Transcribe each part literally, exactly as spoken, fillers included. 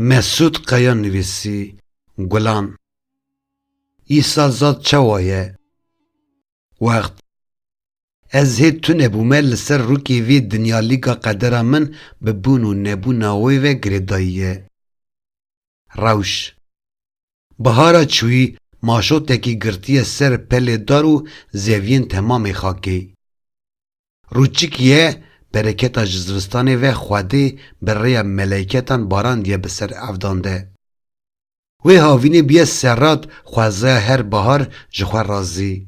Mesûd Kaya nivîsî, Gulan. Îsal zad çawa ye? Wext. Ez hê tune bûme li ser rûkê vê dinyalîka qedera min bi bûn û nebûna wê ve girêdayî ye. Rewş. Bihara çûyî maşotekî girtiye ser pelê dar û zeviyên temamê xakê. Rûçikî ye, bereketa ji zivistanê ve Xwedê bi rêya meleîketan barandiye bi ser evdan de. Wê havînê bûye serrat, xwezaya her bahar ji xwe razî.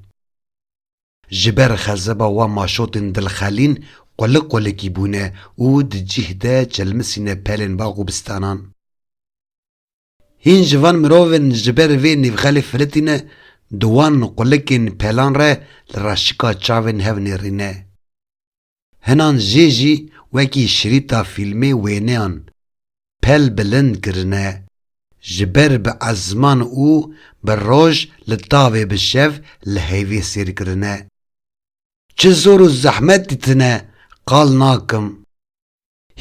Ji ber xezeba wan maşotên dilxelîn qulik qulikî bûne û di cih de çilmisîne pelên bax û bistanan. Hîn ji van mirovên ji ber vê nîvxelê filitîne, di wan qulikên pelan re li reşika çavên hev nêrîne. Hinan jê jî wekî şirîta fîlmê wêneyan pel bilind kirine, ji ber bi ezman û bi roj li tavê bi şev li heyvê sêr kirine. Çi zor û zehmet dîtine, qal nakim.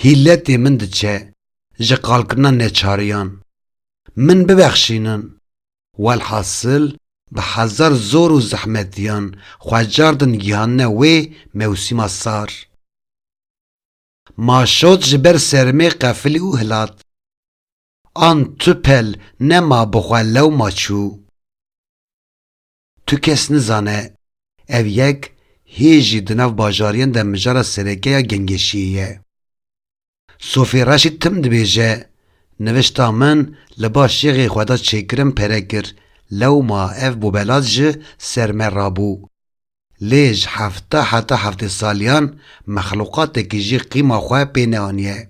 Hîletê min diçe ji qalkirina neçariyan. Min bibexşînin. Welhasil, bi hezar zor û zehmetiyan xwe cardin gihandine wê mewsîma sar. Maşot ji ber sermê qefilî û hilat. An tu pel nema bi xwe lewma çû. Tu kes nizane, ev yek hê jî di nav bajariyan de mijara sereke ya gengeşiyê ye. Sofê Reşîd tim dibêje, nivişta min li ba şêxê xwe da çêkirin pere kir, lewma ev bobelat ji ser me rabû. Lê ji hefta heta heftê saliyan mexluqatekî jî qîma xwe pê neaniye.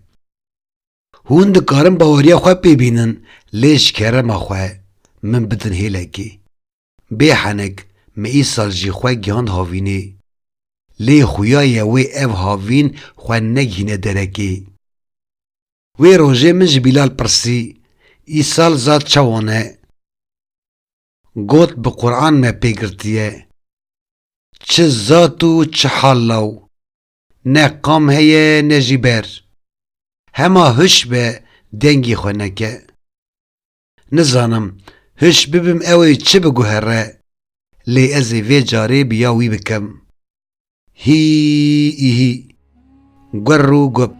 Hûn dikarin baweriya xwe pê bînin, lê ji kerema xwe min bidin hêlekê. Bê henek, min îsal jî xwe gihand havînê. Lê xuya ye wê ev havîn xwe negihîne derekê. Wê rojê min ji Bîlal pirsî, îsal zat çawa ne? Got, bi Quran me pê girtiye. Çi zat û çi hal law. Ne qam heye ne jî ber. Hema hiş be, dengê xwe neke. Nizanim, hiş bibim ew ê çi biguhere, lê ez ê vê carê bi ya wî bikim. Hî, îhî. Gur û gup.